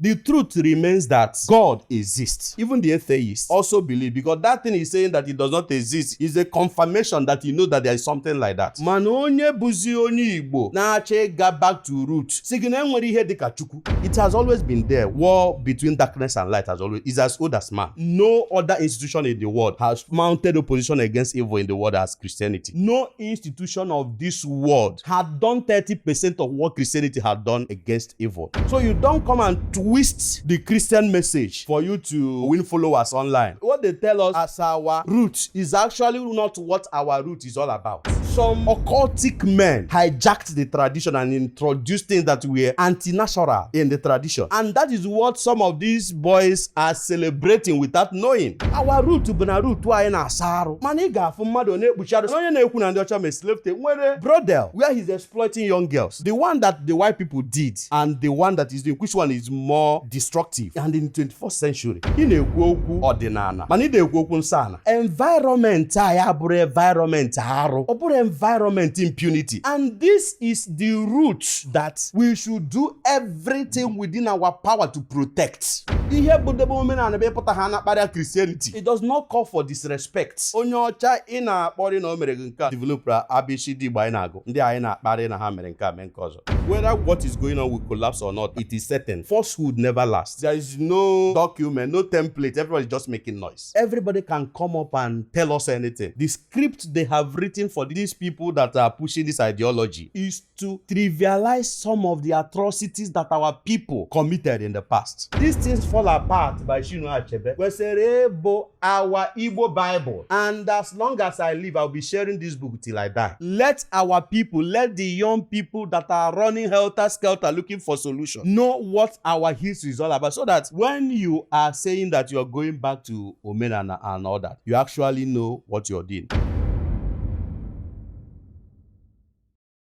The truth remains that God exists. Even the atheists also believe, because that thing is saying that it does not exist is a confirmation that you know that there is something like that. Mana onye buzi onye Igbo na-ache ga back to root. Sigina nwere ihe dịka Chukwu. It has always been there. War between darkness and light is as old as man. No other institution in the world has mounted opposition against evil in the world as Christianity. No institution of this world had done 30% of what Christianity had done against evil. So you don't come and twist the Christian message for you to win followers online. What they tell us as our root is actually not what our root is all about. Some occultic men hijacked the tradition and introduced things that were anti-natural in the tradition. And that is what some of these boys are celebrating without knowing. Our root bụ na root anyị na-asarụ. Mana ị ga-afụ mmadụ na-ekpuchara onye na-ekwu na ndị ọcha ma slave trade nwere brothel where he's exploiting young girls. The one that the white people did and the one that is doing, which one is more destructive? And in the 21st century, ị na-ekwu okwu ọdịnala mana ị na-ekwu okwu nsọ ana. Environment anyị abụrụ environment arụ. Ọ bụrụ environment impunity. And this is the root that we should do everything within our power to protect. Ihe budebe omenala be pụta ha na kparịa Christianity. It does not call for disrespect. Onye ọcha ị na-akpọrị na o mere nke a developer ABCD gba anyị na-agụ. Ndị anyị na-akparị na ha mere nke a mee nke ọzọ. Whether what is going on will collapse or not, it is certain. Falsehood never lasts. There is no document, no template. Everybody is just making noise. Everybody can come up and tell us anything. The script they have written for these people that are pushing this ideology is to trivialize some of the atrocities that our people committed in the past. These things fall apart by Chinua Achebe. We say, our Igbo Bible. And as long as I live, I'll be sharing this book till I die. Let our people, let the young people that are running helter-skelter looking for solutions know what our history is all about, so that when you are saying that you're going back to Omenana and all that, you actually know what you're doing.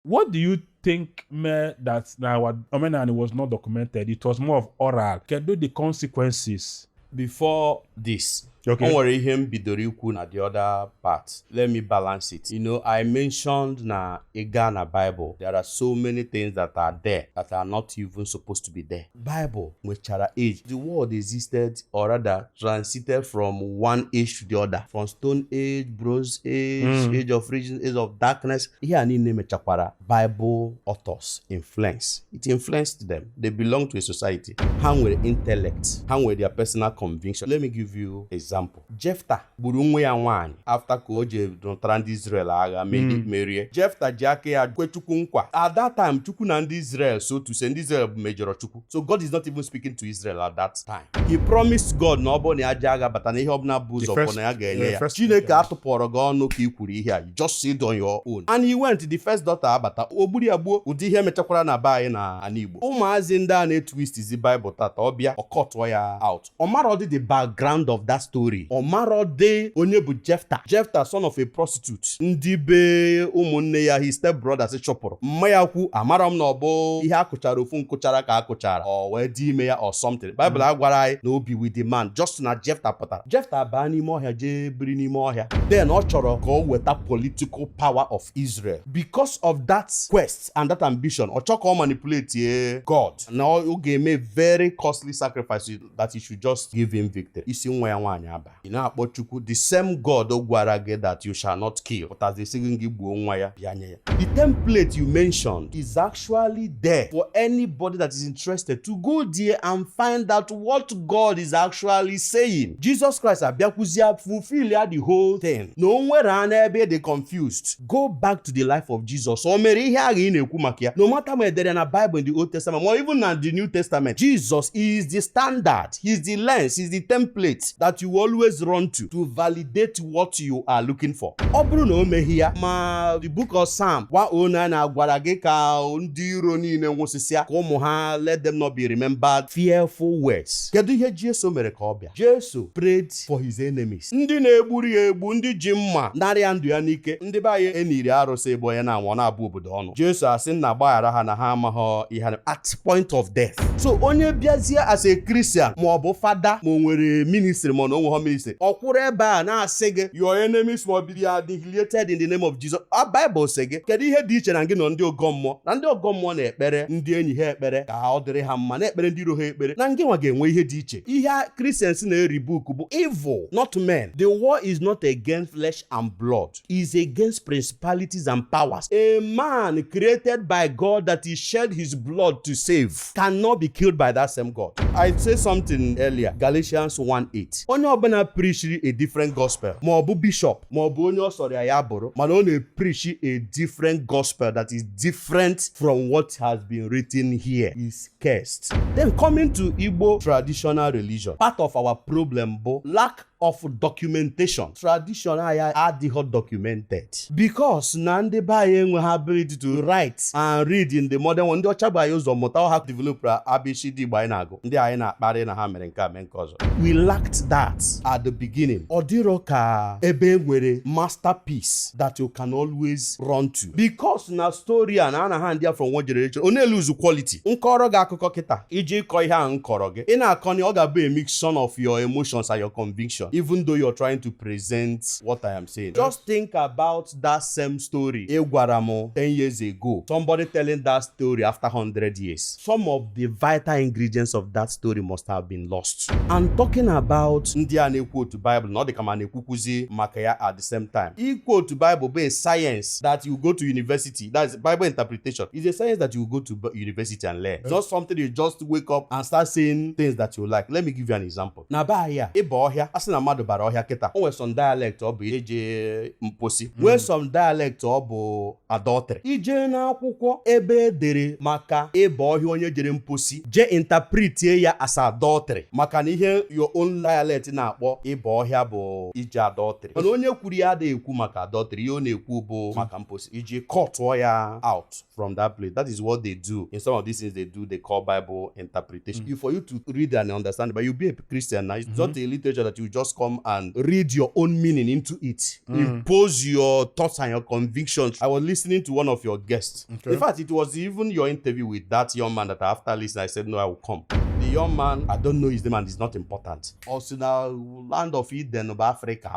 What do you think that our Omenani was not documented? It was more of oral. Can do the consequences? Before this, okay. Worry him bidoro ikwu na the other part. Let me balance it. You know, I mentioned na Ghana Bible. There are so many things that are there that are not even supposed to be there. Bible, nwechara age. The world existed, or rather transited from one age to the other. From Stone Age, Bronze Age, Age of Reason, Age of Darkness. Here niile mechakwara Bible authors influence. It influenced them. They belong to a society. Ha nwere intellect. Ha nwere their personal conviction. Let me give you example. Jephthah gburu nwa ya nwaanyị after ka o je dọtara ndị Israel agha merie. Jephthah ji aka ya kwe Chukwu nkwa. At that time, Chukwu na ndị Israel, so to say, ndị Israel mejọrọ Chukwu. So God is not even speaking to Israel at that time. He promised God na ọ bụ na ya ji agha bata na ihe ọbụla bụ ụzọ pụ na ya ga-enye ya. Chineke atụpụrụ gị ọnụ ka i kwuru ihe a. You just sit on your own. And he went, the first daughter abata. O gburu ya gbuo. Ụdị ihe mechakwara na be anyị na ana Igbo. Ụmụazị ndị a na-etwist izi Bible tata ọbịa ọkọtụọ ya out. Ọmarọdị the background of that story. Ọmarọdị onye bụ Jephthah. Jephthah, son of a prostitute. Ndị be ụmụnne ya, his step brother si chọpụrụ. Mma ya kwu amara m na ọ bụ ihe akụchara ofu nkụchara ka akụchara ọ wee dị ime ya or something. Bible agwara anyị na obi with the man just na Jephthah pụtara. Jephthah baa n'ime ọhịa jee biri n'ime ọhịa. Then ọ chọrọ ka o weta political power of Israel. Because of that quest and that ambition, ọ chọọ ka ọ manipulate God. Na ọ ga-eme very costly sacrifice that he should just give him victory. Isi nwa ya nwaanyị aba. Ị na-akpọ Chukwu the same God o gwara gị that you shall not kill. But as they say gị gbuo nwa ya bịa nye ya. The template you mentioned is actually there for anybody that is interested to go there and find out what God is actually saying. Jesus Christ abịakwuzia fulfill ya the whole thing. No nwere ana ebe they confused. Go back to the life of Jesus. O mere ihe agha ị na-ekwu maka ya. No matter ma edere na Bible in the Old Testament or even in the New Testament, Jesus is the standard. He's the lens. He's the template that you always run to validate what you are looking for. Ọ bụrụ na o meghị ya ma the book of Psalm 109 na-agwara gị ka ndị iro niile nwụsịsịa ka ụmụ ha let them not be remembered fearful words. Kedu ihe Jesu mere ka ọ bịa? Jesu prayed for his enemies. Ndị na-egburu ya egbu, ndị ji mma narịa ndụ ya n'ike, ndị be anyị eniri arụsị ebe onye na-anwụ na-abụ obodo ọnụ. Jesu asị na gbaghara ha na ha amaghọ ihe at point of death. So onye bịazie as a Christian ma ọ bụ fada ma o nwere ministry ma ọ ụmụ ministry ọkwụrụ ebe a na-asị gị your enemies must be annihilated in the name of Jesus. Bible sị gị kedu ihe dị iche na gị nọ ndị ọgọ mmụọ na ndị ọgọ mmụọ na-ekpere ndị enyi ha ekpere ka ọ dịrị ha mma na-ekpere ndị iro ha ekpere na ngị nwa ga-enwe ihe dị iche. Ihe Christians na-eri book bụ evil not men. The war is not against flesh and blood, is against principalities and powers. A man created by God that he shed his blood to save cannot be killed by that same God. I said something earlier, Galatians 1:8. Onye ọbụla preaching a different gospel, ma ọ bụ bishop, ma ọ bụ onye ọsọrọ ya bụrụ, mana ọ na-preach a different gospel that is different from what has been written here is cursed. Then coming to Igbo traditional religion, part of our problem bụ lack of documentation. Tradition anyị adịghị documented because na ndị be anyị enweghị ability to write and read in the modern one. Ndị ọcha bụ anyị ụzọ mụta ha develop ABCD Igbo anyị na-agụ, ndị anyị na-akparị na ha mere nke a mee nke ọzọ. We lacked that at the beginning. Ọ dịrọ ka ebe nwere masterpiece that you can always run to because na story a na ha ndị from one generation ọ na-lose quality. Nkọrọ gị akụkọ kịta iji ịkọ ihe a nkọrọ gị ị na-akọ na ọ ga-abụ a mixture of your emotions and your conviction, even though you're trying to present what I am saying. Just think about that same story Egwaramo 10 years ago. Somebody telling that story after 100 years. Some of the vital ingredients of that story must have been lost. And talking about ndị a na-quote Bible, not the kama na-ekwukwuzi maka ya at the same time. Quote Bible be a science that you go to university. That's Bible interpretation. It's a science that you go to university and learn. It's not something you just wake up and start saying things that you like. Let me give you an example. Na ba ya ịba ọhịa asị na mmadụ bara ọhịa kịta o nwere some dialect ọ bụ eje mposi nwee some dialect ọ bụ adultery. Ije n'akwụkwọ ebe edere maka ịba ọhịa onye jere mposi je interpretie ya as adultery maka na ihe your own dialect na-akpọ ịba ọhịa bụ ije adultery, mana onye kwuru ya adịghị ekwu maka adultery, ihe ọ na-ekwu bụ maka mposi. Ije kọtụọ ya out from that place. That is what they do in some of these things they do. They call Bible interpretation. For you to read and understand, but you be a Christian now. It's not a literature that you just come and read your own meaning into it. Impose your thoughts and your convictions. I was listening to one of your guests. Okay. In fact, it was even your interview with that young man that after listening, I said, no, I will come. The young man, I don't know his name and it's not important. Also now, land of Eden of Africa.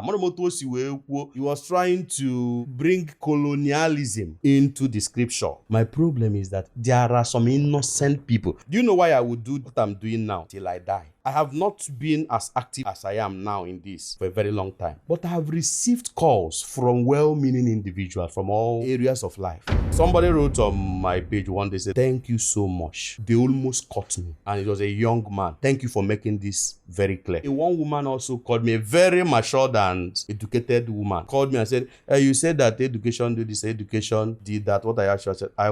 He was trying to bring colonialism into the scripture. My problem is that there are some innocent people. Do you know why I would do what I'm doing now till I die? I have not been as active as I am now in this for a very long time. But I have received calls from well-meaning individuals from all areas of life. Somebody wrote on my page one day, said, thank you so much. They almost caught me. And it was a young man. Thank you for making this very clear. A one woman also called me, a very matured and educated woman, called me and said, you said that education did this, education did that. What I actually said, it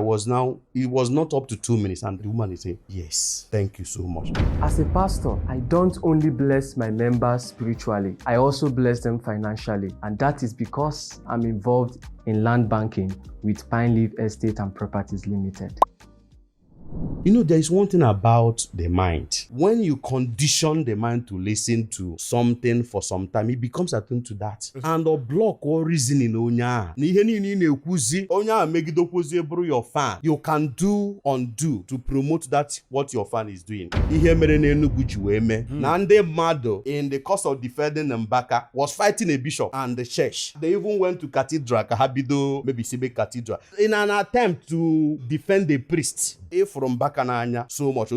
was not up to 2 minutes. And the woman is saying, yes, thank you so much. As a pastor, I don't only bless my members spiritually, I also bless them financially. And that is because I'm involved in land banking with Pine Leaf Estate and Properties Limited. You know, there is one thing about the mind. When you condition the mind to listen to something for some time, it becomes attuned to that. And a block or reasoning onya. Your fan. You can do undo to promote that what your fan is doing. Nande Mado, in the course of defending Mbaka, was fighting a bishop and the church. They even went to cathedral, Kahabido, maybe Sibe Cathedral, in an attempt to defend the priest. From Bakananya, so much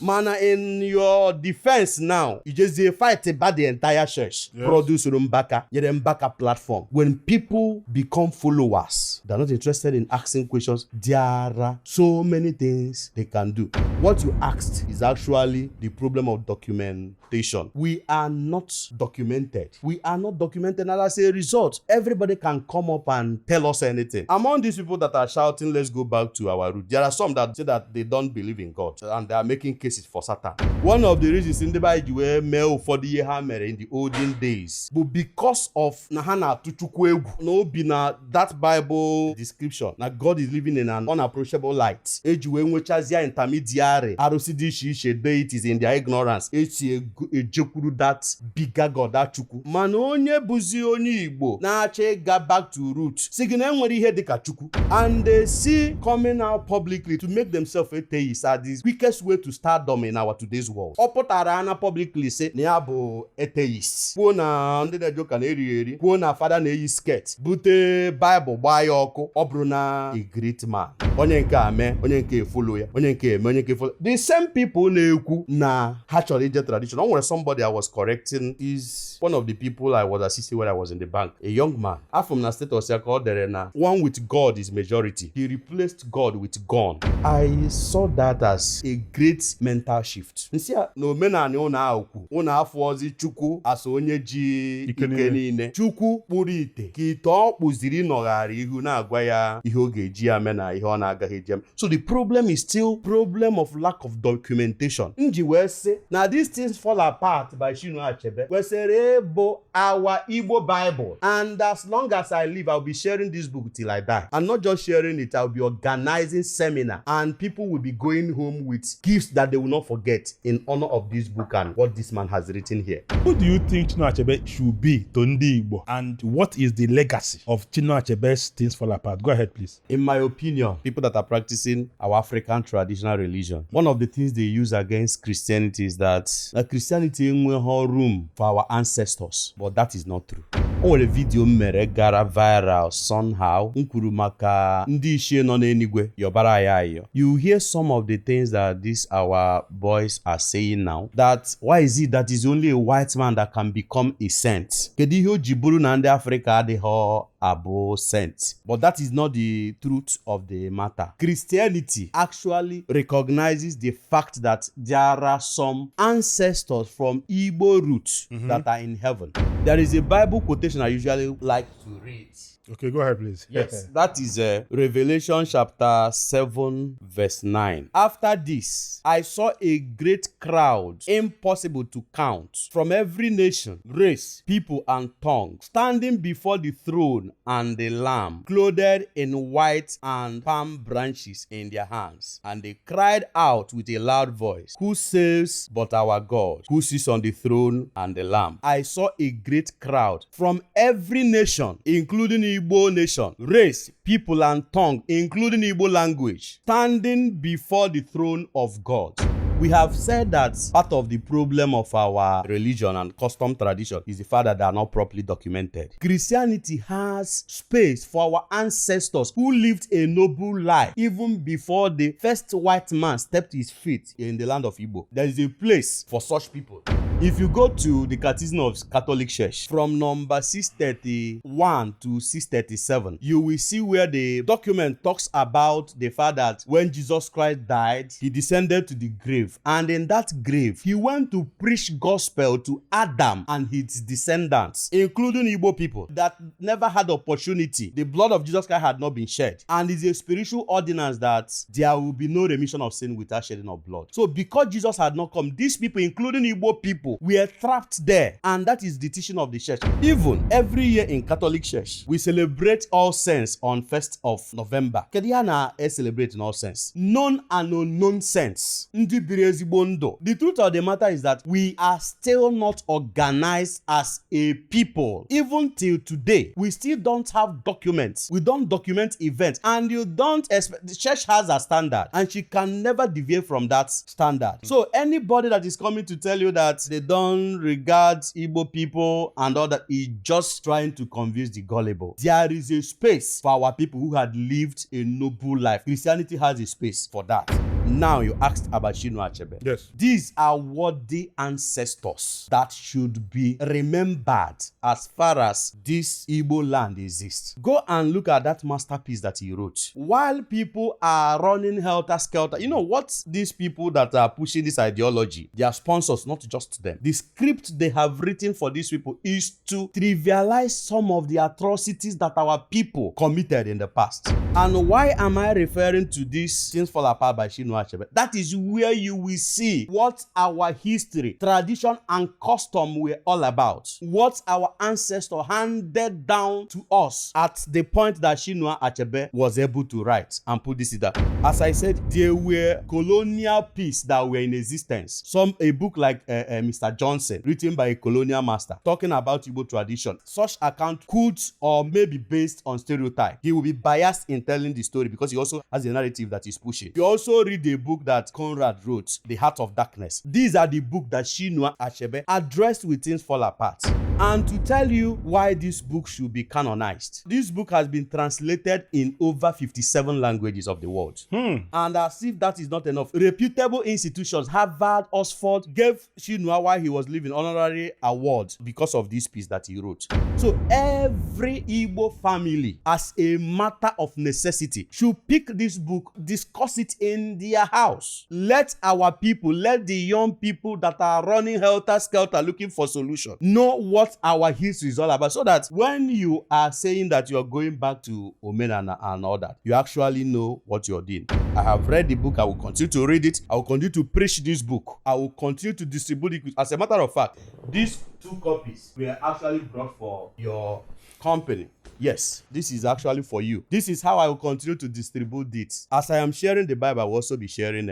Mana, in your defense now, you just fight about the entire church. Yes. Produce Rumbaka, Mbaka platform. When people become followers, they're not interested in asking questions. There are so many things they can do. What you asked is actually the problem of documentation. We are not documented. And as a result, everybody can come up and tell us anything. Among these people that are shouting, let's go back to our root, there are some that say that they don't believe in God and they are making cases for Satan. One of the reasons in the Bible were male for the hammer in the olden days, but because of Nahana Tuchukwegu, no bina that Bible description, now God is living in an unapproachable light. Ejuwe nwechazia intermediary, arosidishi deities in their ignorance. Ejekuru that bigger God, that Chukwu. Manonye buzi onye Igbo na-ache ga back to root. Sigine nwere ihe dịka Chukwu. And they see coming out publicly to make themselves atheists are the quickest way to stardom in our today's world. Ọ pụtara anya publicly say na ya bụ atheist, kwuo na ndị na-eje ụka na-eri eri, kwuo na fada na-eyi skirt, bute Bible gbaa ya ọkụ. Ọ bụrụ na a great man, onye nke a mee, onye nke efolo ya, onye nke eme, onye nke efolo. The same people na-ekwu na ha chọrọ ije tradition. O nwere somebody I was correcting, is one of the people I was assisting when I was in the bank, a young man. Afọ m na status ya ka ọ dere na one with God is majority. He replaced God with gun. I saw that as a great mental shift. Nsị ya na omenani ụnụ ahụkwu, ụnụ afọzi Chukwu as onye ji ike niile. Chukwu kpụrụ ite ka ite ọ kpụziri nọgharị ihu na-agwa ya ihe ọ ga-eji ya mee na ihe ọ na-agaghị eji ya mee. So the problem is still problem of lack of documentation. Nji wee sị na these things fall apart by Chinua Achebe kwesịrị ịbụ our Igbo Bible, and as long as I live, I'll be sharing this book till I die. And not just sharing it, I'll be organizing seminar, and people will be going home with gifts that they will not forget in honor of this book and what this man has written here. Who do you think Chinua Achebe should be to ndị Igbo, and what is the legacy of Chinua Achebe's Things Fall Apart? Go ahead, please. In my opinion, people that are practicing our African traditional religion, one of the things they use against Christianity is that Christianity enweghị room for our ancestors, but that is not true. O nwere video mere gara viral somehow. M kwuru maka ndị ichie nọ n'enigwe yọbara ya ayọ. You hear some of the things that these our boys are saying now, that why is it that is only a white man that can become a saint? Kedu ihe o ji bụrụ na ndị Africa adịghị abụ saint? But that is not the truth of the matter. Christianity actually recognizes the fact that there are some ancestors from Igbo roots that are in heaven. There is a Bible quotation I usually like to read. Okay, go ahead, please. Yes, that is Revelation chapter 7 verse 9. After this, I saw a great crowd, impossible to count, from every nation, race, people, and tongue, standing before the throne and the Lamb, clothed in white and palm branches in their hands. And they cried out with a loud voice, "Who saves but our God, who sits on the throne and the Lamb?" I saw a great crowd from every nation, including Igbo nation, race, people, and tongue, including Igbo language, standing before the throne of God. We have said that part of the problem of our religion and custom tradition is the fact that they are not properly documented. Christianity has space for our ancestors who lived a noble life even before the first white man stepped his feet in the land of Igbo. There is a place for such people. If you go to the Catechism of Catholic Church from number 631 to 637, you will see where the document talks about the fact that when Jesus Christ died, he descended to the grave, and in that grave, he went to preach gospel to Adam and his descendants, including Igbo people that never had opportunity. The blood of Jesus Christ had not been shed, and it's a spiritual ordinance that there will be no remission of sin without shedding of blood. So because Jesus had not come, these people, including Igbo people, were trapped there, and that is the teaching of the church. Even every year in Catholic Church, we celebrate All Saints on 1st of November. Kedu ya na celebrate in All Saints? Known and unknown saints. Ndị biri ezigbo ndụ. The truth of the matter is that we are still not organized as a people. Even till today, we still don't have documents. We don't document events, and you don't expect. The church has a standard, and she can never deviate from that standard. So anybody that is coming to tell you that they don't regard Igbo people and all that is just trying to convince the gullible. There is a space for our people who had lived a noble life. Christianity has a space for that. Now you asked about Chinua Achebe. Yes. These are worthy ancestors that should be remembered as far as this Igbo land exists. Go and look at that masterpiece that he wrote. While people are running helter-skelter, you know what these people that are pushing this ideology, their sponsors, not just them. The script they have written for these people is to trivialize some of the atrocities that our people committed in the past. And why am I referring to this Things Fall Apart by Chinua Chinua Achebe. That is where you will see what our history, tradition, and custom were all about. What our ancestors handed down to us at the point that Chinua Achebe was able to write and put this in that. As I said, there were colonial pieces that were in existence. A book like Mr. Johnson, written by a colonial master, talking about Igbo tradition. Such account could or may be based on stereotype. He will be biased in telling the story because he also has a narrative that he's pushing. You also read a book that Conrad wrote, The Heart of Darkness. These are the books that Chinua Achebe addressed with Things Fall Apart. And to tell you why this book should be canonized, this book has been translated in over 57 languages of the world. And as if that is not enough, reputable institutions, Harvard, Oxford, gave Chinua, while he was living, honorary award because of this piece that he wrote. So every Igbo family, as a matter of necessity, should pick this book, discuss it in their house. Let our people, let the young people that are running helter-skelter looking for solution, know what our history is all about, so that when you are saying that you're going back to Omenana and all that, you actually know what you're doing. I have read the book. I will continue to read it. I will continue to preach this book. I will continue to distribute it. As a matter of fact, these 2 copies were actually brought for your company. Yes, this is actually for you. This is how I will continue to distribute it. As I am sharing the Bible, I will also be sharing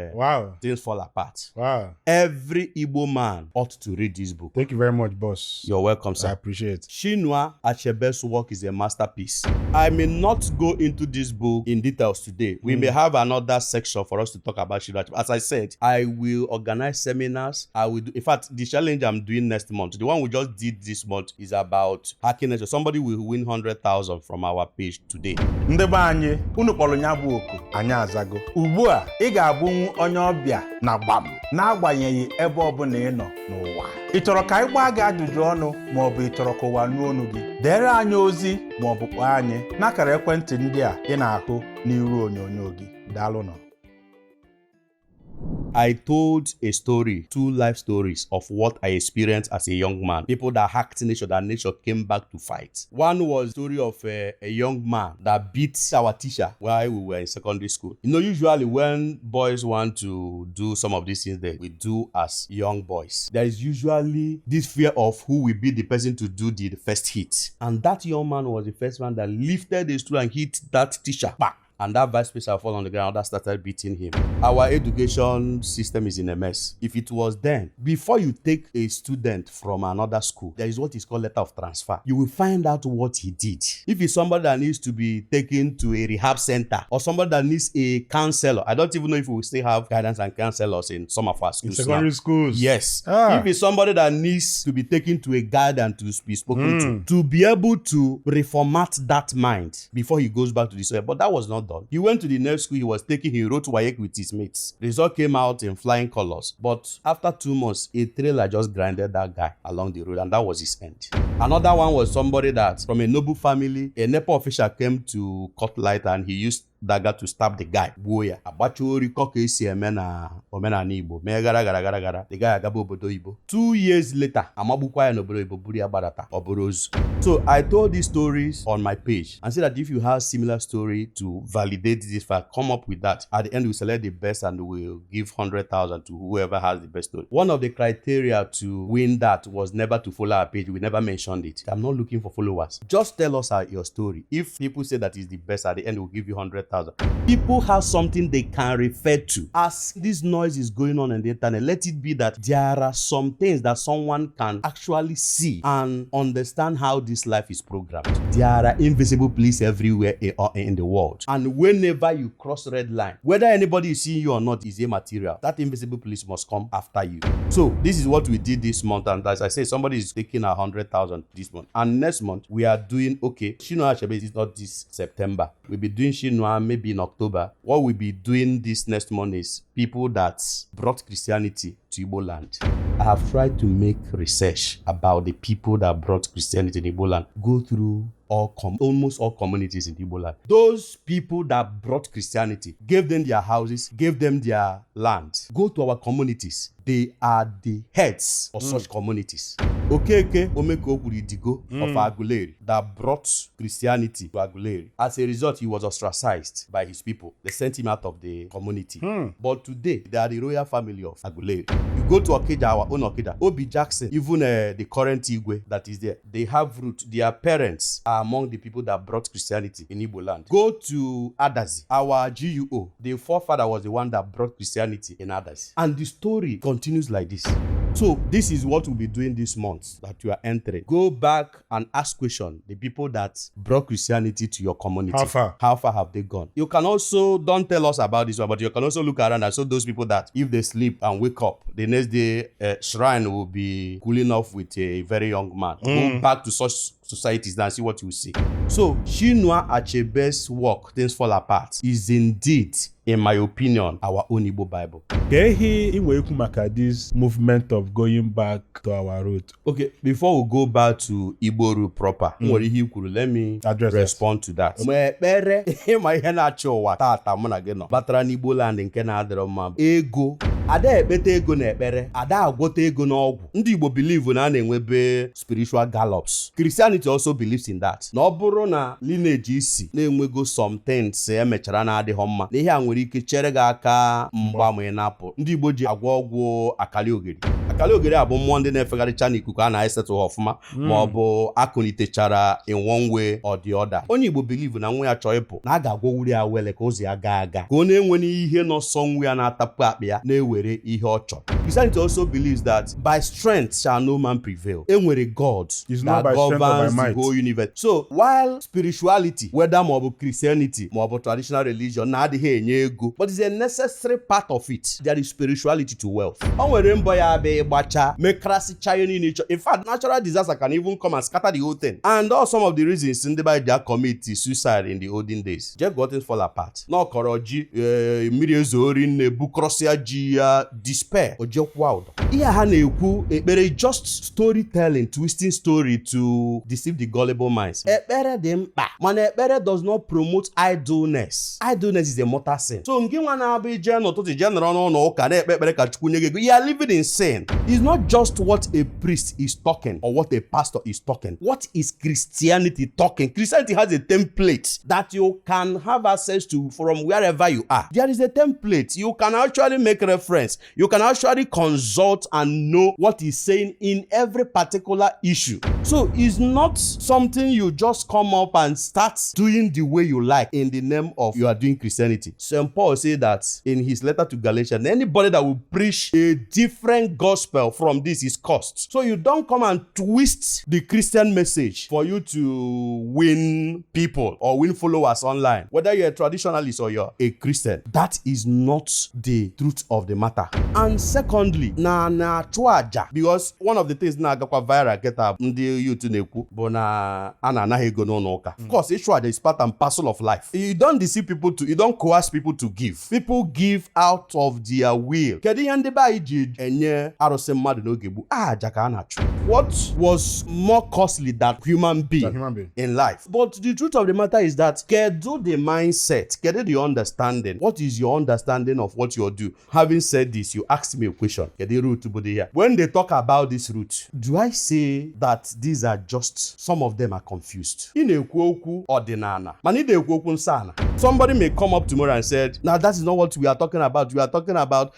Things Fall Apart. Wow. Every Igbo man ought to read this book. Thank you very much, boss. You're welcome, sir. I appreciate it. Chinua Achebe's work is a masterpiece. I may not go into this book in details today. We may have another section for us to talk about Chinua Achebe. As I said, I will organize seminars. I will do, in fact, the challenge I'm doing next month, the one we just did this month, is about hacking nature. Somebody will win 100,000 from our page today. Ndị be anyị, unu kpọrọ nya bụ oku, anyị azago. Ugbu a, ị ga-abụnwu onye ọbịa na gbam, n'agbanyeghị ebe ọbụla ị nọ n'ụwa. Ị chọrọ ka anyị gbaa gị ajụjụ ọnụ ma ọ bụ ị chọrọ ka ụwa nụ ọnụ gị? Dere anyị ozi ma ọ bụ kpọọ anyị n'akara ekwentị ndị a ị na-ahụ n'iru onyonyo gị. Daalụnụ. I told a story, 2 life stories of what I experienced as a young man. People that hacked nature, that nature came back to fight. One was the story of a young man that beat our teacher while we were in secondary school. You know, usually when boys want to do some of these things that we do as young boys, there is usually this fear of who will be the person to do the first hit. And that young man was the first one that lifted his stool and hit that teacher back. And that vice principal fell on the ground that started beating him. Our education system is in a mess. If it was then, before you take a student from another school, there is what is called letter of transfer. You will find out what he did. If it's somebody that needs to be taken to a rehab center or somebody that needs a counselor, I don't even know if we will still have guidance and counselors in some of our schools. In secondary schools? Yes. If it's somebody that needs to be taken to a guide and to be spoken to be able to reformat that mind before he goes back to the soil. But that was not done. He went to the next school he was taking, he wrote WAEC with his mates. Result came out in flying colors. But after 2 months, a trailer just grinded that guy along the road, and that was his end. Another one was somebody that, from a noble family, a NEPA official came to cut light and he used dagger to stab the guy. Gbuo agbachori koka esi eme na omenala Igbo. Mee gara. The guy agaba obodo Igbo. 2 years later, amagbukwa ya n'obodo Igbo buru ya gbadata oboro ozu. So I told these stories on my page and said that if you have similar story to validate this fact, come up with that. At the end, we select the best and we'll give 100,000 to whoever has the best story. One of the criteria to win that was never to follow our page. We never mentioned it. I'm not looking for followers. Just tell us your story. If people say that is the best, at the end, we'll give you 100,000. People have something they can refer to. As this noise is going on the internet, let it be that there are some things that someone can actually see and understand how this life is programmed. There are invisible police everywhere in the world. And whenever you cross red line, whether anybody is seeing you or not is immaterial. That invisible police must come after you. So this is what we did this month. And as I say, somebody is taking 100,000 this month. And next month, we are doing okay. Chinua Achebe is not this September. We'll be doing Chinua maybe in October. What we'll be doing this next month is people that brought Christianity to Igbo land. I have tried to make research about the people that brought Christianity in Igbo land. Go through almost all communities in Igbo land. Those people that brought Christianity, gave them their houses, gave them their land. Go to our communities. They are the heads of such communities. Okeke Omeko Digo of Aguleri that brought Christianity to Aguleri. As a result, he was ostracized by his people. They sent him out of the community. But today they are the royal family of Aguleri. You go to Okija, our own Okija, Obi Jackson, even the current Igwe that is there, they have root. Their parents are among the people that brought Christianity in Igbo land. Go to Adazi, our GUO. The forefather was the one that brought Christianity in Adazi. And the story continues like this. So this is what we'll be doing this month that you are entering. Go back and ask questions. The people that brought Christianity to your community. How far have they gone? You can also, don't tell us about this one, but you can also look around and show those people that if they sleep and wake up, the next day shrine will be cooling off with a very young man. Go back to such societies and see what you see. So Chinua Achebe's work, Things Fall Apart, is indeed, in my opinion, our own Igbo Bible. This movement of going back to our root. Okay, before we go back to Igbo root proper, let me respond to that. Ego. Ada ekpete ego na ekpere, ada agwọta ego n'ọgwụ. Ndị Igbo believe na na-enwebe spiritual gallops. Christianity also believes in that. Na ọ bụrụ na lineage isi na-enwego some things emechara na-adịghị mma, na ihe a nwere ike chere gị aka mgba ma ị na-apụ. Ndị Igbo ji agwọ ọgwụ akali ogiri. Akali ogiri abụ mmụọ ndị na-efegharịcha n'ikuku a na-esetụ ha ọfụma ma ọ bụ akụnitechara in one way or the other. Onye Igbo believe na nwa ya chọọ ịpụ na a ga-agwọwuri ya wele ka ụzọ ya gaa aga. Ka ọ na-enwe n'ihe n'ọsọ nwa ya na-atapụ akpa ya na-ewere ihe ọ chọrọ. Christianity also believes that by strength shall no man prevail. Enwere God that governs the whole universe. So while spirituality, whether ma ọ bụ Christianity ma ọ bụ traditional religion, na-adịghị enye ego, but it's a necessary part of it. There is spirituality to wealth. O nwere mbọ ya abịa ịgbacha mekrasịcha ihe niile ịchọ. In fact, natural disaster can even come and scatter the whole thing. And all some of the reasons ndị be ji commit suicide in the olden days. Just got things fall apart. Na ọkọrọ ji mmiri ezo ori na-ebukọrọsịa ji ya despair ojekwa ụdọ. Ihe ha na-ekwu ekpere just storytelling, twisting story to deceive the gullible minds. Ekpere dị mkpa, mana ekpere does not promote idleness. Idleness is a mortal sin. So ngị nwa na-abụ ije n'ụtụtụ ije nọrọ n'ụlọ ụka na-ekpe ekpere ka Chukwu nye gị ego, you are living in sin. It's not just what a priest is talking or what a pastor is talking. What is Christianity talking? Christianity has a template that you can have access to from wherever you are. There is a template. You can actually make reference. You can actually consult and know what he's saying in every particular issue. So it's not something you just come up and start doing the way you like in the name of you are doing Christianity. St. Paul said that in his letter to Galatians, anybody that will preach a different gospel from this is cursed. So you don't come and twist the Christian message for you to win people or win followers online. Whether you're a traditionalist or you're a Christian, that is not the truth of the matter. And secondly, na chuaja, because one of the things na agakwa viral get up ndị youth na-ekwu bụ na ana anaghị ego n'ụlọ ụka. Of course, chuaja is part and parcel of life. You don't deceive people you don't coerce people to give. People give out of their will. Kedu ihe ndị be anyị ji enye arụsị mmadụ n'oge gboo? Aja ka a na-achụ. What was more costly than human being in life? But the truth of the matter is that kedu the mindset, kedu the understanding. What is your understanding of what you do? Having said this, you asked me a question. Kedu root to here? When they talk about this root, do I say that these are just some of them are confused? In ekwu okwu ordinana, mani de ekwu okwu nsana. Somebody may come up tomorrow and said, "Now that is not what we are talking about. We are talking about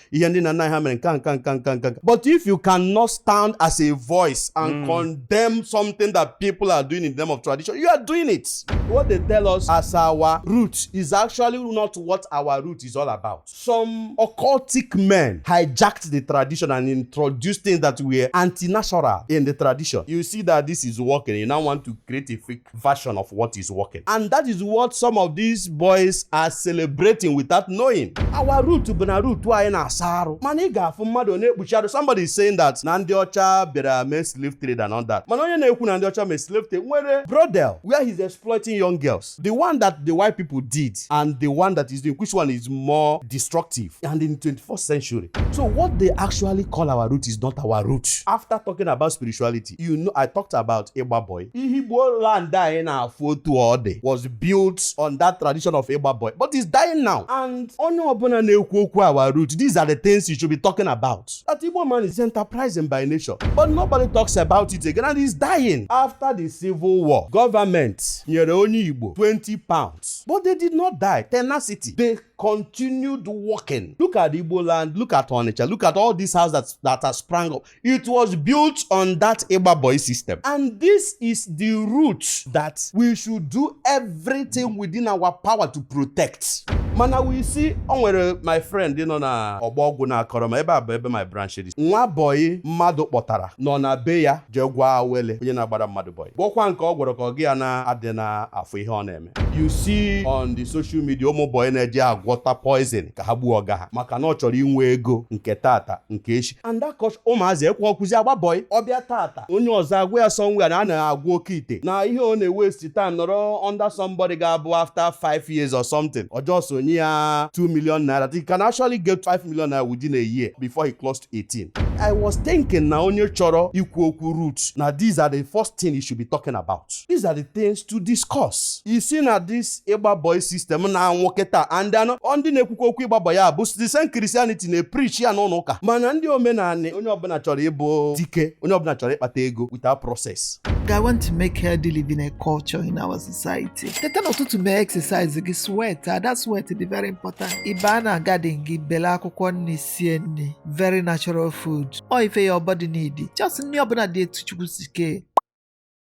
But if you cannot stand as a voice and condemn something that people are doing in the name of tradition, you are doing it. What they tell us as our root is actually not what our root is all about. Some occultic men hijacked the tradition and introduced things that were anti-natural in the tradition. You see that this is working. You now want to create a fake version of what is working. And that is what some of these boys are celebrating without knowing. Our root to be na root to na asaru. Maniga for mmadụ na-ekpuchi. Somebody is saying that na ndị ọcha bịara mee slave trade and all that. Mana onye na-ekwu na ndị ọcha mee slave trade nwere brothel where he's exploiting young girls. The one that the white people did and the one that is doing, which one is more destructive? And in the 21st century. So what they actually call our root is not our root. After talking about spirituality, you know, I talked about Igbo boy. Igbo land na photo ode was built on that tradition generation of Igbo boy, but it's dying now. And onye ọbụla na-ekwu okwu our root, these are the things you should be talking about. That Igbo man is enterprising by nature, but nobody talks about it again, and it's dying. After the Civil War, government nyere onye Igbo 20 pounds, but they did not die. Tenacity. They continued working. Look at Igbo land, look at Onitsha, look at all these houses that are sprang up. It was built on that Igbo boy system. And this is the root that we should do everything within our power to protect. Mana we see onwere my friend nọ na ọgbọgwụ na akọrọma ebe a bụ ebe my branch dị. Nwa boy mmadụ kpọtara nọ na be ya je gwa awele onye na-agbara mmadụ boy. Gwọkwa nke ọ gwọrọ ka ọ gị ya na adị na afọ ihe ọ na-eme. You see on the social media ụmụ boy na-eji agwọta poison ka ha gbuo ọga ha maka na ọ chọrọ inwe ego nke tata nke echi. And that coach ụmụazị ekwe ọkụzi agba boy ọbịa tata onye ọzọ agwa ya somewhere na a na-agwọ oke ite na ihe ọ na-waste time nọrọ under somebody ga-abụ after 5 years or something. Or just onye ya 2 million naira. He can actually get 5 million naira within a year before he closed 18. I was thinking na onye chọrọ ikwu okwu roots. Now these are the first things you should be talking about. These are the things to discuss. You see na this Igbo boy system na nwoketa and then ndị na-ekwukwa okwu Igbo boy ya bụ the same Christianity na-preach ya n'ụlọ ụka. Mana ndị omenani onye ọbụla chọrọ ịbụ dike, onye ọbụla chọrọ ịkpata ego without process. I want to make healthy living a culture in our society. Teta n'ụtụtụ mee exercise gị sweat, that sweat is very important. Ịba na garden gị bele akwụkwọ nri sie nri, very natural food. Or if your body need, just nri ọbụla dị etu Chukwu si kee.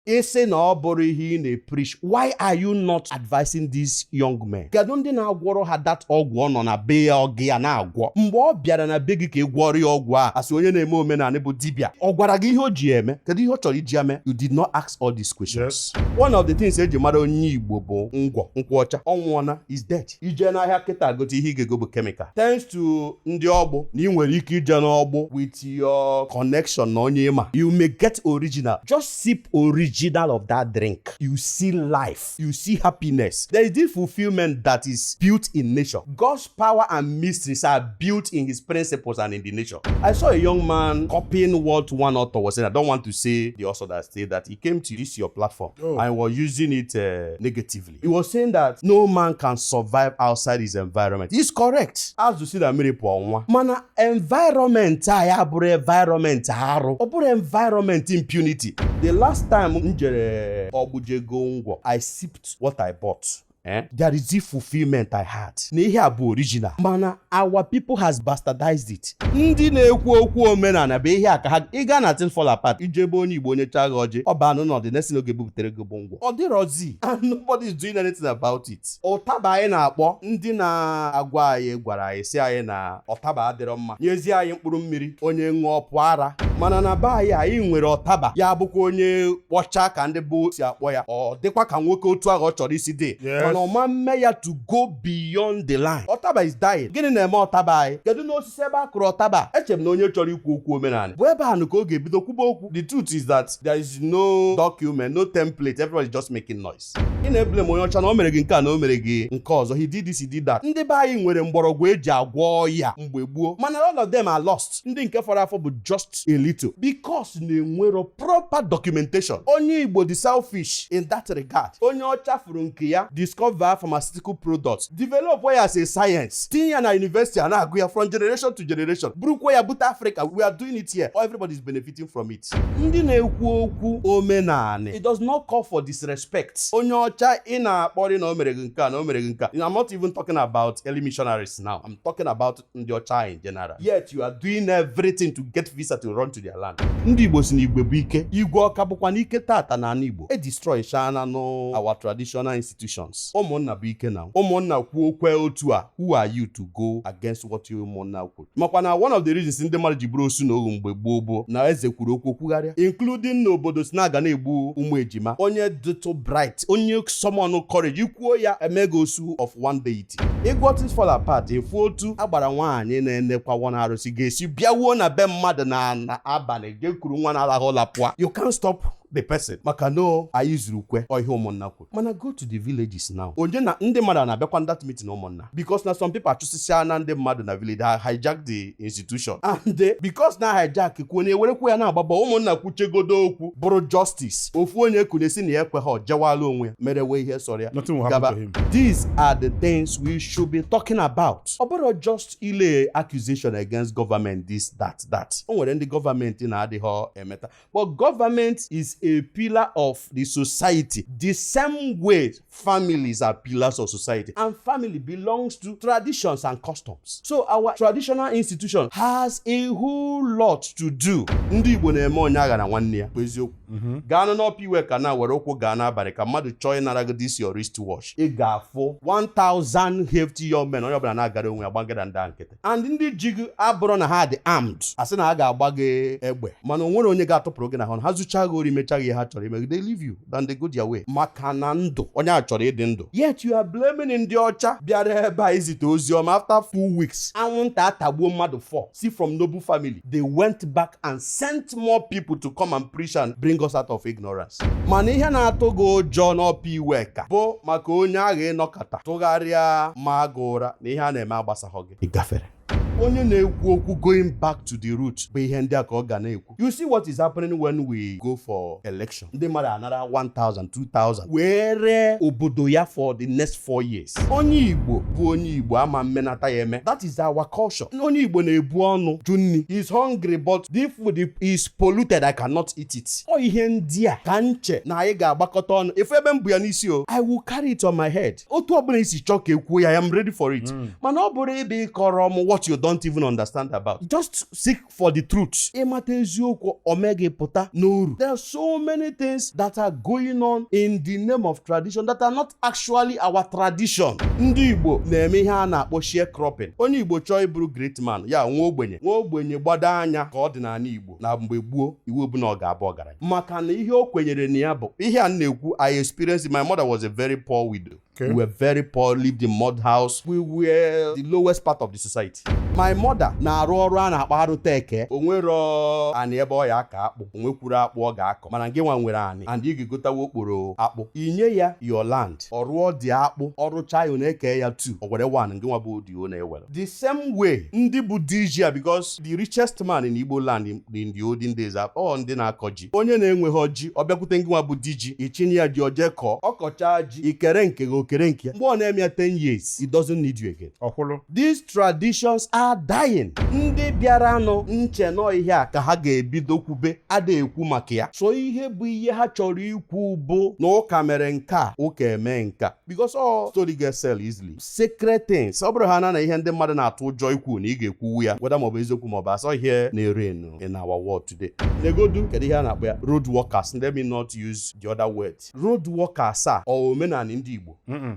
Ese na ọ bụrụ ihe ị na-preach, why are you not advising these young men? Kedu ndị na-agwọrọ ha that ọgwụ ọ nọ na be ya ọgị ya na-agwọ mgbe ọ bịara na be gị ka ị gwọrọ ya ọgwụ a asị onye na-eme omenala bụ dibịa ọ gwara gị ihe o ji eme? Kedu ihe ọ chọrọ iji eme? You did not ask all these questions. Yes. One of the things eji mara onye Igbo bụ ngwọ nkwụ ọcha. Ọnwụọna is dead. Ije n'ahịa kịta gote ihe ị ga-ego bụ chemical. Thanks to ndị ọgbọ na ị nwere ike ije n'ọgbọ with your connection na onye ịma. You may get original. Just sip original of that drink. You see life, you see happiness. There is this fulfillment that is built in nature. God's power and mysteries are built in his principles and in the nature. I saw a young man copying what one author was saying. I don't want to say the author that said that. He came to this your platform and was using it negatively. He was saying that no man can survive outside his environment. He's correct. As you see that miracle on mana environment ya bụrụ environment arụ. Ọ bụrụ environment impunity. The last time I sipped what I bought. There is the fulfillment I had. Na ihe a bụ original. Mana our people has bastardized it. Ndị na-ekwu okwu omenala bụ ihe aka ha ị ga na tin fall apart. Ijebe onye Igbo onye chaga ọjị. Ọ ba anụ the next thing oge butere go bongo. Ọ dịrọzi and nobody is doing anything about it. Ụtaba anyị na-akpọ ndị na-agwa anyị gwara anyị si anyị na ụtaba adịrọ mma. Nyezi anyị mkpụrụ mmiri onye ṅụọ pụọ ara. Mana na be anyị nwere ụtaba ya bụkwa onye kpọcha ka ndị bụ si akpọ ya. Ọ dịkwa ka nwoke otu ahụ ọ chọrọ isi dị. Ọma mme ya to go beyond the line. Ọtaba is dying. Gịnị na-eme ọtaba anyị? Kedu na osisi ebe a kụrụ ọtaba? Eche m na onye chọrọ ikwu okwu omenala bụ ebe ahụ ka ọ ga-ebido kwuba okwu. The truth is that there is no document, no template. Everybody is just making noise. Ị na-eblame onye ọcha na o mere gị nke a na o mere gị nke ọzọ. He did this, he did that. Ndị be anyị nwere mgbọrọgwụ eji agwọ ya mgbe gboo. Mana all of them are lost. Ndị nke fọrọ afọ bụ just a little because na-enwero proper documentation. Onye Igbo dị selfish in that regard. Onye ọcha furu nke ya discover pharmaceutical products, develop ya as a science, tinye ya na university and agụ ya from generation to generation, burukwa ya bute Africa. We are doing it here. Everybody is benefiting from it. Ndị na-ekwu okwu omenani, it does not call for disrespect. Onye ọcha ị na-akpọrị na o mere gị nke a na o mere gị nke a. I'm not even talking about early missionaries now. I'm talking about ndị ọcha in general. Yet you are doing everything to get visa to run to their land. Ndị Igbo si na Igwe bụ ike. Igwe ọka bụkwa n'ike tata na ana Igbo. Destroy shana no our traditional institutions. Ụmụnna bụ ike na ụmụnna kwuo okwe otu a. Who are you to go against what you ụmụnna kwuru? Makwa na one of the reasons ndị mmadụ ji bụrụ osu na ohu mgbe gboo na eze kwuru okwu okwugharịa, including n'obodo si na-aga na-egbu ụmụ ejima. Onye dịtụ bright, onye summon courage ikwuo ya emega osu of one deity. Igwe things fall apart. Efu otu agbara nwaanyị na-enekwa nwa arụsị ga-esi bịawuo na be mmadụ na abalị ga-ekuru nwa na-alahụ ụla pụa. You can't stop the person maka no anyị zuru kwe ihe ụmụnna kwuru. Mana go to the villages now. Onye na ndị mmadụ na-abịakwa that meeting ụmụnna because na some people achụsịsịa na ndị mmadụ na village ha hijack the institution and because na hijack kwuo na-ewerekwa ya na-agbaba ụmụnna kwuchegodo okwu bụrụ justice ofu onye kunesi na ya ekwe ha jewala onwe ya merewe ihe sọrọ ya. Nothing will happen to him. These are the things we should be talking about. Ọ bụrụ just ile accusation against government this that. O nwere ndị government na-adịghị emeta. But government is a pillar of the society. The same way families are pillars of society. And family belongs to traditions and customs. So our traditional institution has a whole lot to do. Ndị Igbo na-eme onye agha na nwanne ya. Eziokwu. Gaa n'ọpụ iwe ka na were okwu gaa n'abalị ka mmadụ chọọ ịnara gị this your wristwatch. Ị ga-afụ 1000 hefty young men onye ọbụla na-agara onwe ya gbagara ndị nkịtị. And ndị ji gị abụrụ na ha dị armed. Asị na ha ga-agba gị egbe. Mana onwere onye ga-atụpụrụ gị na ha zụcha gị ori mechaghị ihe ha chọrọ ime. They leave you than they go their way. Maka na ndụ onye a chọrọ ịdị ndụ. Yet you are blaming ndị ọcha bịara ebe a izite ozi ọma after 2 weeks. Anwụnta atagbuo mmadụ 4. See from noble family. They went back and sent more people to come and preach and bring us out of ignorance. Mana ihe na-atụ gị ụjọ n'ọpụ iwe ka bụ maka onye agha ịnọkọta tụgharịa ma agụ ụra na ihe a na-eme agbasahụ gị. Ị gafere. Onye na-ekwu okwu going back to the root bụ ihe ndị a ka ọ ga na-ekwu. You see what is happening when we go for election. Ndị mmadụ anara 1,000, 2,000 were obodo ya for the next 4 years. Onye Igbo bụ onye Igbo ama mmenata ya eme. That is our culture. Onye Igbo na-ebu ọnụ junni. He is hungry but the food is polluted. I cannot eat it. Ọ ihe ndị a ka nche na anyị ga-agbakọta ọnụ. Efu ebe m bụ ya n'isi o, I will carry it on my head. Otu ọbụla isi chọọ ka ekwuo ya, I am ready for it. Mana ọ bụrụ ebe ịkọrọ m what you don't even understand about. Just seek for the truth. Ịmata eziokwu omega pụta n'oru. There are so many things that are going on in the name of tradition that are not actually our tradition. Ndị Igbo na-eme ihe a na-akpọ sharecropping. Onye Igbo chọọ ịbụrụ great man, ya nwa ogbenye gbado anya ka ọ dị n'ala Igbo na mgbe gboo iwu bụ na ọ ga-abụ ọgaranya. Maka na ihe o kwenyere na ya bụ ihe a na-ekwu. I experienced it. My mother was a very poor widow. Okay. We were very poor, lived in mud house. We were the lowest part of the society. My mother na-arụ ọrụ a na-akpọ arụta eke. O nwere anị ebe ọ ya aka akpụ. O nwekwuru akpụ ọ ga-akọ. Mana gị nwa nwere anị. And ị ga-egotawa okporo akpụ. Inye ya your land. Ọ rụọ dị akpụ. Ọ rụcha ya na-eke ya 2. O were 1 gị nwa bụ odi o na-ewere. The same way ndị bụ DJ because the richest man in Igbo land in the olden days are all ndị na-akọ ji. Onye na-enweghị ji ọ bịakwute gị nwa bụ DJ. Ichinye ya ji oje kọọ. Ọ kọcha ji ikere nke gị okere nke ya. Mgbe ọ na-eme ya 10 years, it doesn't need you again. Ọkwụlụ. These traditions are dying. Ndị bịara nọ nche nọ ihe a ka ha ga-ebido kwube ada ekwu maka ya. So ihe bụ ihe ha chọrọ ikwu bụ na ụka mere nka ụka eme nka because all story get sell easily. Sacred things. Ọ bụrụ ha na ihe ndị mmadụ na-atụ ụjọ ikwu na ị ga-ekwu ya whether maọbụ eziokwu maọbụ asọ ihe na-ere in our world today. Negodu kedu ihe a na-akpọ ya road workers. Let me not use the other word. Road workers a omenala ndị Igbo.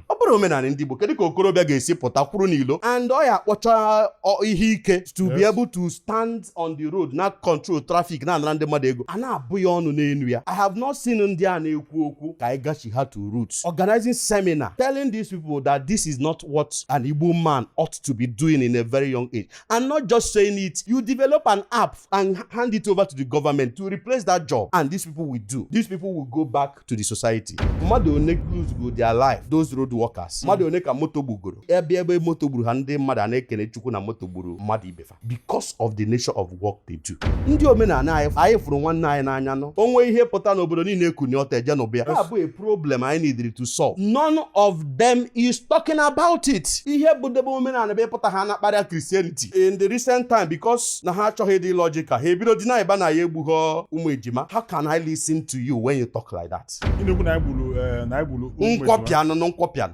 Ọ bụrụ omenala ndị Igbo kedu ka okorobịa ga-esi pụta kwuru n'ilo and ọ ya akpọcha ihe ike to be able to stand on the road na control traffic na anara ndị mmadụ ego a na-abụ ya ọnụ n'elu ya. I have not seen ndị a na-ekwu okwu ka anyị gachi ha to roots organizing seminar telling these people that this is not what an Igbo man ought to be doing in a very young age and not just saying it. You develop an app and hand it over to the government to replace that job and these people will do. These people will go back to the society. Mmadụ one lose go their life. Those road workers. Mmadụ one ka moto gbugoro ebe moto gburu ha ndị mmadụ a na-ekene Chukwu na moto gburu mmadụ ibefa because of the nature of work they do. Ndị omenala anyị fụrụ nwanne anyị n'anya nọ onwe ihe pụta n'obodo niile ekuni ọta eje n'ụbịa ya bụ a problem anyị needed to solve. None of them is talking about it. Ihe bụ debe omenala bụ ịpụta ha na kparịa Christianity in the recent time because na ha achọghị ịdị logical ha ebido dị na ịba na ya egbugho ụmụ ejima. How can I listen to you when you talk like that?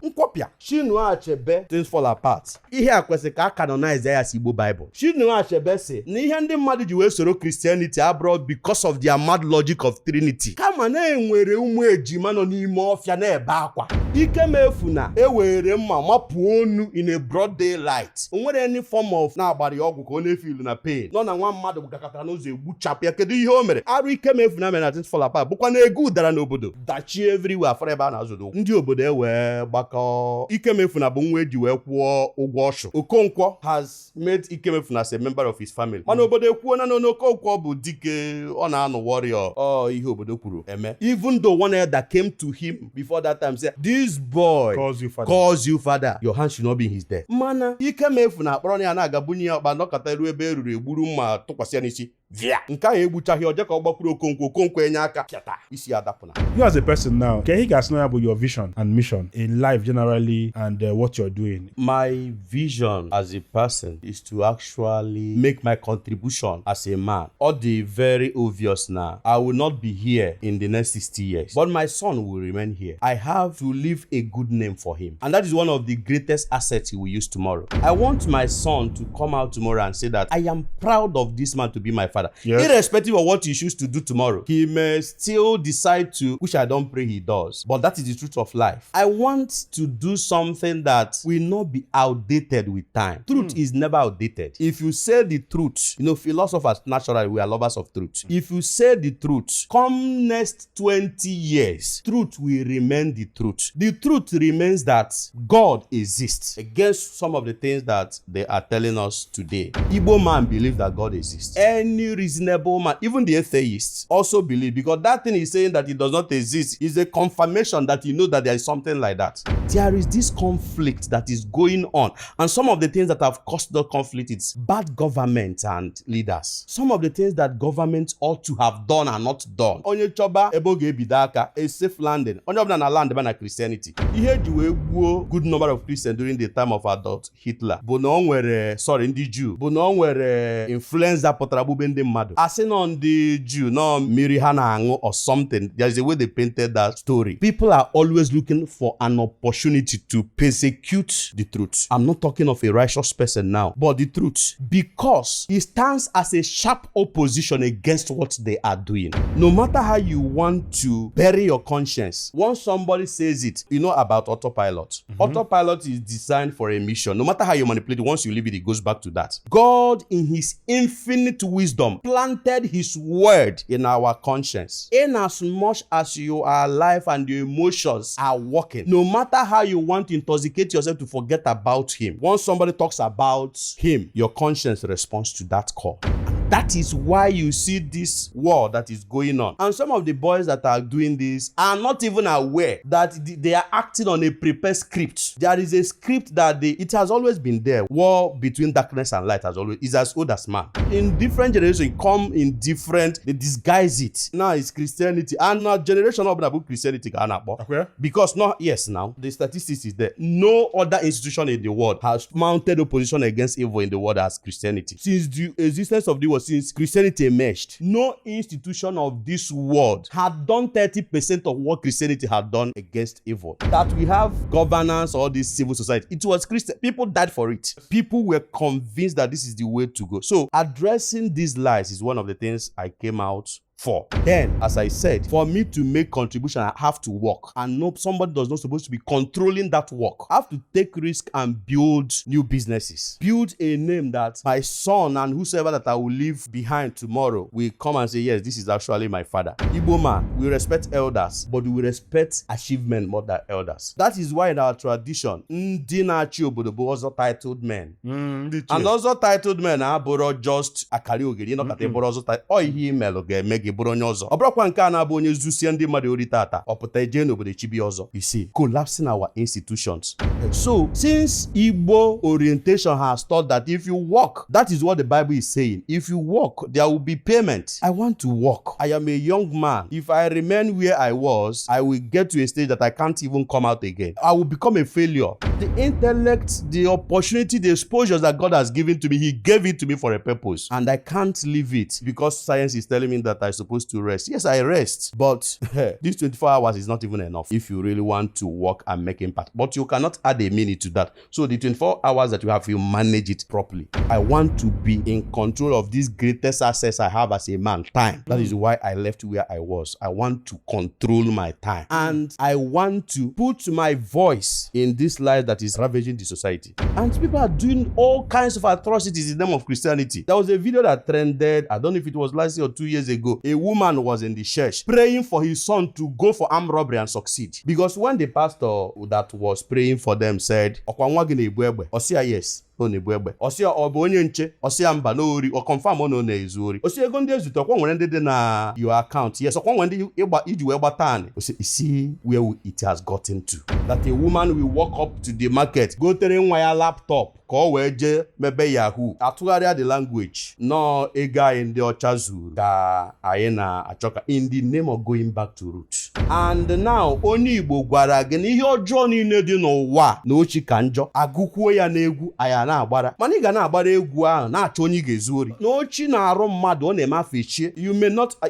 Nkwọpịa Chinua Achebe things fall apart. Ihe a kwesịrị ka a canonize ya si Igbo Bible. Chinua Achebe sị na ihe ndị mmadụ ji wee soro Christianity abroad because of their mad logic of Trinity. Kama na enwere ụmụ ejima nọ n'ime ọfịa na-ebe akwa Ikemefuna ewere mma mapuo onu in a broad daylight. Onwere any form of na-agbara ya ọgwụ ka ọ na-efeel na pain. Nọ na nwa mmadụ gakọtara n'ụzọ egbuchapụ ya. Kedu ihe o mere? Arụ Ikemefuna mere na things fall apart. Bụkwa na ego dara n'obodo. Dachi everywhere for ebe a na-azụdo. Ndị obodo ewee gbakọ. Ikemefuna bụ nwa eji wee kwụọ ụgwọ ọshụ. Okonkwo has made Ikemefuna as a member of his family. Mana obodo ekwuo na Okonkwo bụ dike ọ na-anụ warrior. Ihe obodo kwuru eme. Even though one elder came to him before that time said, this boy calls you father, your hand should not be in his death. Mana Ikemefuna akpọrọ ya na-aga bunye ya ọkpa nọkọta elu ebe eruru egburu mma tụkwasị ya n'isi. Nke ahụ egbuchaghị ọjọọ ka ọ gbakwuru Okonkwo enye aka pịata isi adapụna. You as a person now, can you guys know about your vision and mission in life generally and what you're doing? My vision as a person is to actually make my contribution as a man. All the very obvious now. I will not be here in the next 60 years, but my son will remain here. I have to leave a good name for him, and that is one of the greatest assets he will use tomorrow. I want my son to come out tomorrow and say that I am proud of this man to be my father. Yes. Irrespective of what he chooses to do tomorrow, he may still decide to, which I don't pray he does, but that is the truth of life. I want to do something that will not be outdated with time. Truth is never outdated. If you say the truth, philosophers naturally, we are lovers of truth. If you say the truth, come next 20 years, truth will remain the truth. The truth remains that God exists against some of the things that they are telling us today. Igbo man believes that God exists. Any reasonable man, even the atheists, also believe, because that thing is saying that it does not exist is a confirmation that you know that there is something like that. There is this conflict that is going on, and some of the things that have caused the conflict is bad government and leaders. Some of the things that government ought to have done are not done. Onye choba ebo ga-ebido aka, a safe landing. Onye ọbụla na land ebe na Christianity. Ihe ji wee gbuo good number of Christians during the time of Adolf Hitler bụ na o nwere ndị Jew bụ na o nwere influenza pụtara gbube ndị mmadụ. Asị nọ ndị Jew nọ mmiri ha na-aṅụ or something. There is a way they painted that story. People are always looking for an opportunity to persecute the truth. I'm not talking of a righteous person now, but the truth, because it stands as a sharp opposition against what they are doing. No matter how you want to bury your conscience, once somebody says it, about autopilot. Autopilot is designed for a mission. No matter how you manipulate it, once you leave it, it goes back to that. God, in his infinite wisdom, planted his word in our conscience. In as much as you are alive and your emotions are working, no matter how you want to intoxicate yourself to forget about him, once somebody talks about him, your conscience responds to that call. That is why you see this war that is going on. And some of the boys that are doing this are not even aware that they are acting on a prepared script. There is a script that it has always been there. War between darkness and light is as old as man. In different generations, come in different, they disguise it. Now it's Christianity. And now generation of Christianity. Okay. Because now, the statistics is there. No other institution in the world has mounted opposition against evil in the world as Christianity. Since the existence of the world, since Christianity emerged, no institution of this world had done 30% of what Christianity had done against evil. That we have governance or this civil society, it was Christian. People died for it. People were convinced that this is the way to go. So addressing these lies is one of the things I came out for. Then, as I said, for me to make contribution, I have to work. And no, somebody does not supposed to be controlling that work. I have to take risk and build new businesses. Build a name that my son and whosoever that I will leave behind tomorrow will come and say, yes, this is actually my father. Igbo man, we respect elders, but we respect achievement more than elders. That is why in our tradition, ndị na-achị obodo bụ also titled men. And also titled men are just akari ogiri. Not that also titled. Oh, he melogame. Bụrụ onye ọzọ. Ọ bụrụkwa nke a na-abụ onye zusie ndị mmadụ ori tata ọ pụta eje n'obodo chibi ọzọ. You see, collapsing our institutions. So, since Igbo orientation has taught that if you work, that is what the Bible is saying. If you work, there will be payment. I want to work. I am a young man. If I remain where I was, I will get to a stage that I can't even come out again. I will become a failure. The intellect, the opportunity, the exposures that God has given to me, he gave it to me for a purpose. And I can't leave it because science is telling me that I I'm supposed to rest. Yes, I rest, but this 24 hours is not even enough if you really want to work and make impact. But you cannot add a minute to that. So the 24 hours that you have, you manage it properly. I want to be in control of this greatest assets I have as a man, time. That is why I left where I was. I want to control my time. And I want to put my voice in this life that is ravaging the society. And people are doing all kinds of atrocities in the name of Christianity. There was a video that trended, I don't know if it was last year or 2 years ago. A woman was in the church praying for his son to go for armed robbery and succeed. Because when the pastor that was praying for them said, Osia, yes, Osia obonye nche, Osia mba no ori, o confirm no na ezu ori. Osia ego ndị ezute okwa nwere ndị dị na your account. Yes, okwa nwere ndị iji wee gbata. Osia, you see where it has gotten to. That a woman will walk up to the market, go tere nwa ya laptop, ka o wee je mebe Yahoo. Atụgharịa the language. No ega in the ọcha zuru ka anyị na-achọka in the name of going back to roots. And now onye Igbo gwara gị na ihe ọjọọ niile dị n'ụwa na ochi ka njọ, agụkwuo ya n'egwu aya na-agbara. Mana ị ga na-agbara egwu ahụ na-achọ onye ga-ezu ori. Na ochi na-arụ mmadụ ọ na-eme afọ echie.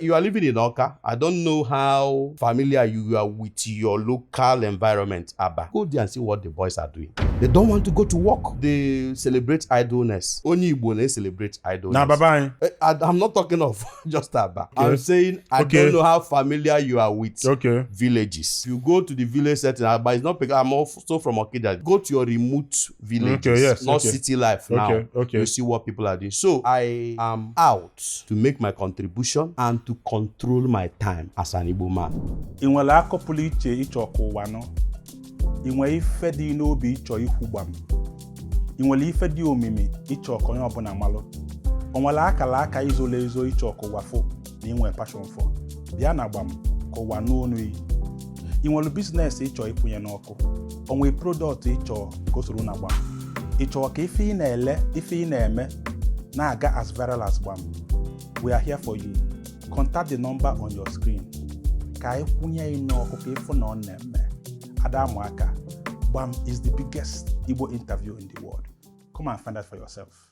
You are living in Oka. I don't know how familiar you are with your local environment, Aba. Go there and see what the boys are doing. They don't want to go to work. They celebrate idleness. Only Igbo they celebrate idleness. Nah, bye-bye. I'm not talking of just Aba. Okay. I'm saying I don't know how familiar you are with villages. If you go to the village setting, Aba is not because I'm also from Okida. Go to your remote villages, not city life now. You see what people are doing. So I am out to make my contribution and to control my time as an Igbo man. Inwere akọpụlụ iche ịchọkụ ụwa nọ. Inwe ife dị n'obi ịchọ ikwu gbam. Inwere ife dị omimi ịchọkụ onye ọbụla malụ. Onwere akala aka izole ezo ịchọkụ ụwa fo na inwe passion for. Bịa na gbam ka ụwa n'onu yi. Inwere business ịchọ ikwunye n'ọkụ. Onwe product ịchọ gosoro na gbam. Ịchọ ka ife ị na-ele, ife ị na-eme na-aga as viral as gbam. We are here for you. Contact the number on your screen. Ka ikwunye n'ọkụ ka ife na ọ na-eme. Adamuaka, Gbam is the biggest Igbo interview in the world. Come and find out for yourself.